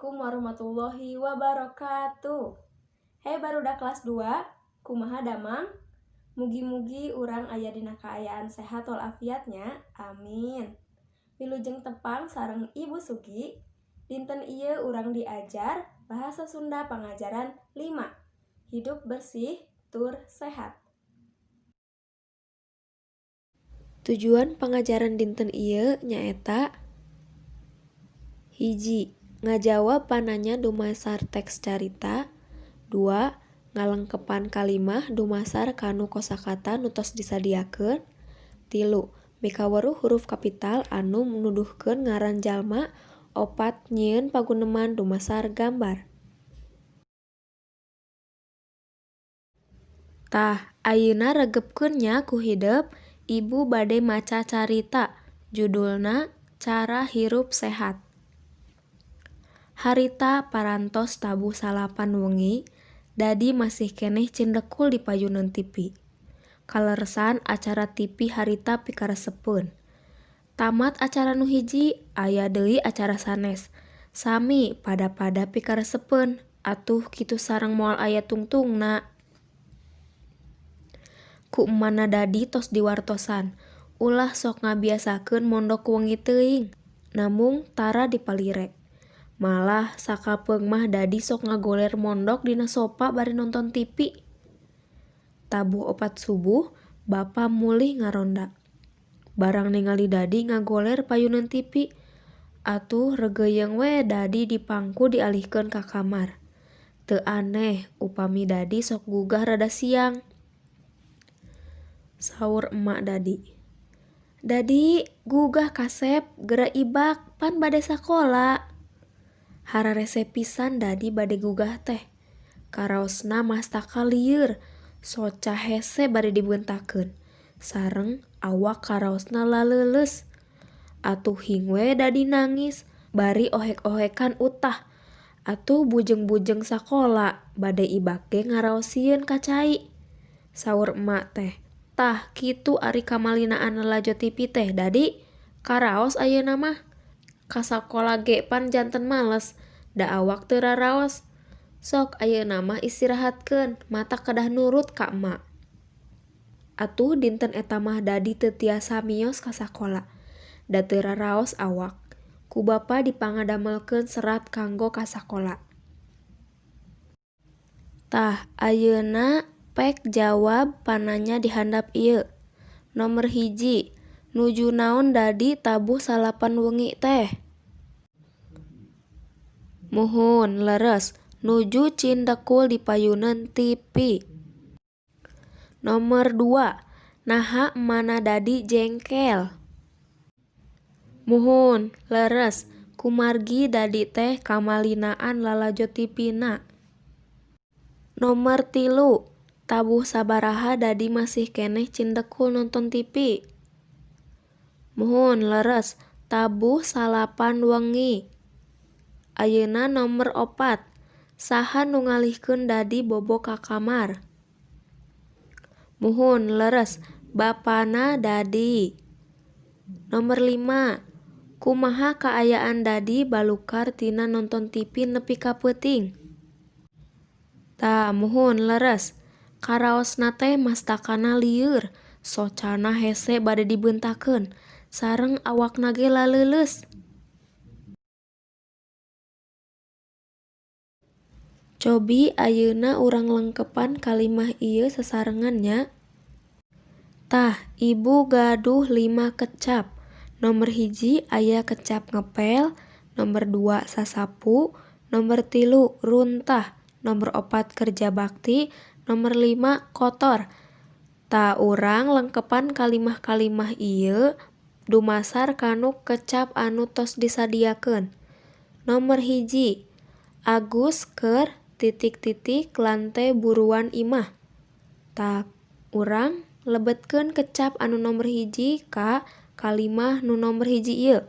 Assalamualaikum warahmatullahi wabarakatuh. Hey barudak kelas 2, kumaha damang? Mugi-mugi urang aya dina kaayaan sehat walafiat nya. Amin. Wilujeng tepang sareng Ibu Sugi. Dinten ieu urang diajar Bahasa Sunda pangajaran 5. Hidup bersih tur sehat. Tujuan pangajaran dinten ieu nyaeta 1. Ngajawab pananya dumasar teks carita. 2. Ngalengkepan kalimah dumasar kana kosakata nu tos disadiakeun. 3. Mikaweruh huruf kapital anu nuduhkeun ngaran jalma. 4. Nyieun paguneman dumasar gambar. Tah, ayeuna regepkeun nya ku hidep, Ibu bade maca carita, judulna Cara Hirup Sehat. Harita parantos tabuh salapan wengi, Dadi masih keneh cindekul di payuneun tipi. Kaleresan acara tipi harita pikaresepeun. Tamat acara nu hiji, aya deui acara sanes. Sami pada-pada pikaresepeun, atuh kitu sareng moal aya tungtungna. Ku emana Dadi tos diwartosan, ulah sok ngabiasakeun mondok wengi teuing, namung tara dipalire. Malah sakapeung mah Dadi sok ngagoler mondok dina sopa bari nonton tipi. Tabuh 4 subuh, bapa mulih ngaronda. Barang ningali Dadi ngagoler payuneun tipi, atuh reugeuyeung we Dadi dipangku dialihkeun ka kamar. Teu aneh upami Dadi sok gugah rada siang. Saur emak Dadi, "Dadi, gugah kasep, geura ibak, pan bade sakola." Hararese pisan Dadi bade gugah teh. Karaosna mastaka lieur, soca hese bade dibeuntakeun. Sareng awak karaosna laleuleus. Atuh hing we Dadi nangis, bari ohek-ohekan utah. Atuh bujeng-bujeng sakola, bade ibak ge ngaraos sieun ka cai. Saur emak teh, "Tah kitu ari kamalinaan lalajo tipi teh, Dadi. Karaos ayeuna mah. Ka sakola ge pan janten males, da awak teu raraos. Sok ayeuna mah istirahatkeun, matak kedah nurut ka emak." Atuh dinten eta mah Dadi teu tiasa mios ka sakola, da teu raraos awak. Ku bapa dipangadamelkeun serat kanggo ka sakola. Tah, ayeuna pek jawab pananya di handap ieu. Nomer 1, nuju naon Dadi tabuh salapan wengi teh? Muhun, leres, nuju cindekul di payuneun tipi. Nomer 2, naha emana Dadi jengkel? Muhun, leres, kumargi Dadi teh kamalinaan lalajo tipina. Nomer 3, tabuh sabaraha Dadi masih keneh cindekul nonton tipi? Muhun, leres, tabuh salapan wengi. Ayeuna nomer 4, saha nu ngalihkeun Dadi bobo ka kamar? Muhun, leres, bapana Dadi. Nomer 5, kumaha kaayaan Dadi balukar tina nonton tipi nepi ka peuting? Tah, muhun, leres, karaosna teh mastakana lieur, socana hese bade dibeuntakeun, sareng awakna ge laleuleus. Cobi ayeuna urang lengkepan kalimah ieu sasarengan nya. Tah, Ibu gaduh 5 kecap. Nomer 1 aya kecap ngepel, nomer 2 sasapu, nomer 3 runtah, nomer 4 kerja bakti, nomer 5 kotor. Tah, urang lengkepan kalimah-kalimah ieu dumasar kanu kecap anu tos disadiakeun. Nomer 1, Agus keur titik-titik lante buruan imah. Tah, urang lebetkeun kecap anu nomer 1 ka kalimah nu nomer 1 ieu.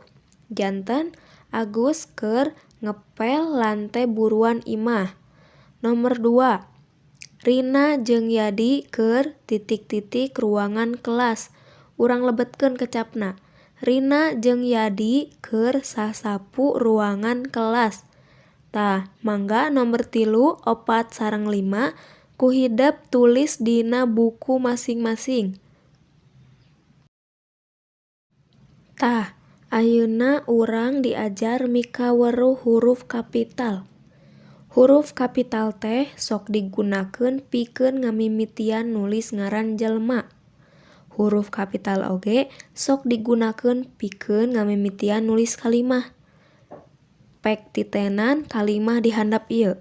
Janten Agus keur ngepel lante buruan imah. Nomer 2, Rina jeung Yadi keur titik-titik ruangan kelas. Urang lebetkeun kecapna. Rina jeung Yadi keur sasapu ruangan kelas. Tah, mangga nomer 3, 4 sareng 5 ku hidep tulis dina buku masing-masing. Tah, ayeuna urang diajar mikaweruh huruf kapital. Huruf kapital teh sok digunakeun pikeun ngamimitian nulis ngaran jelema. Huruf kapital oge sok digunakeun pikeun ngamimitian nulis kalimah. Pek titenan kalimah di handap ieu.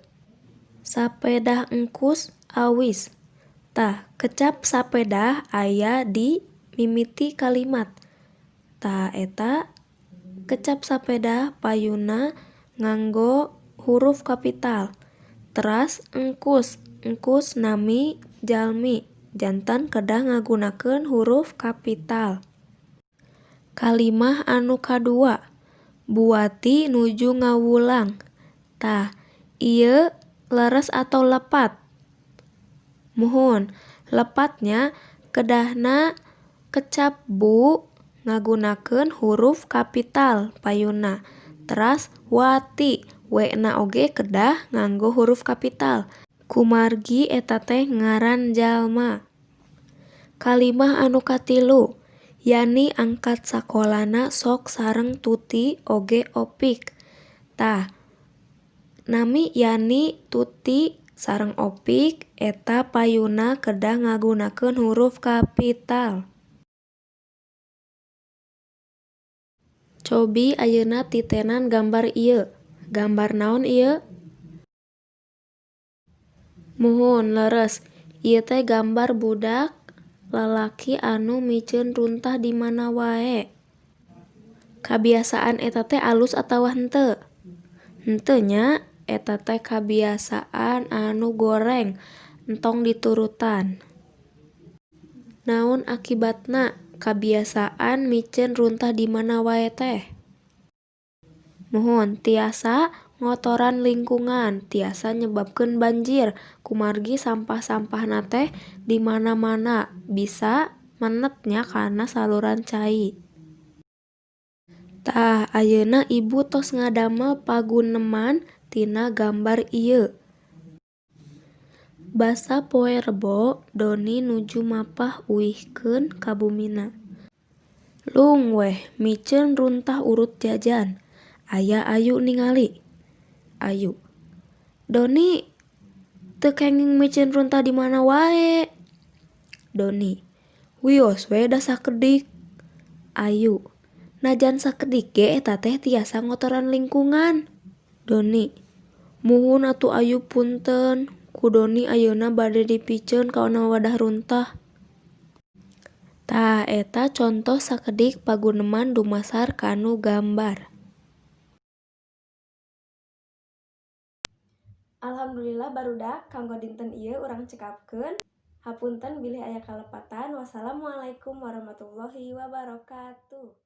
Sapedah engkus awis. Tah, kecap sapedah aya di mimiti kalimat. Tah, eta kecap sapedah payuna nganggo huruf kapital. Teras engkus, engkus nami jalmi janten kedah ngagunakeun huruf kapital. Kalimah anu kadua, Bu Wati nuju ngawulang. Tah, ieu leres atau lepat? Muhun, lepatnya kedahna kecap bu ngagunakeun huruf kapital payuna. Teras wati, w-na oge kedah nganggo huruf kapital. Kumargi eta teh ngaran jalma. Kalimah anu katilu, Yani angkat sakolana sok sareng Tuti oge Opik. Tah, nami Yani, Tuti sareng Opik eta payuna kedah ngagunakeun huruf kapital. Cobi ayeuna titenan gambar ieu. Gambar naon ieu? Muhun, leres. Ieu teh gambar budak lalaki anu miceun runtah di mana wae. Kabiasaan eta teh alus atawa henteu? Henteu nya, eta teh kabiasaan anu goreng, entong diturutan. Naon akibatna kabiasaan miceun runtah di mana wae teh? Muhun, tiasa ngotoran lingkungan, tiasa nyebabkeun banjir kumargi sampah-sampahna teh di mana-mana bisa menet nya kana saluran cai. Tah, ayeuna ibu tos ngadamel paguneman tina gambar ieu. Basa poe Rebo, Doni nuju mapah uihkeun ka bumina. Lung weh miceun runtah urut jajan. Aya Ayu ningali. Ayu: Doni, teu kenging miceun runtah di mana wae. Doni: Wios we da sakedik. Ayu: Najan sakedik ge eta teh tiasa ngotoran lingkungan. Doni: Muhun atuh Ayu punten, ku Doni ayeuna bade dipiceun kana wadah runtah. Tah eta contoh sakedik paguneman dumasar kanu gambar. Alhamdulillah barudak kanggo dinten ieu urang cekapkeun. Hapunten bilih aya kalepatan. Wassalamualaikum warahmatullahi wabarakatuh.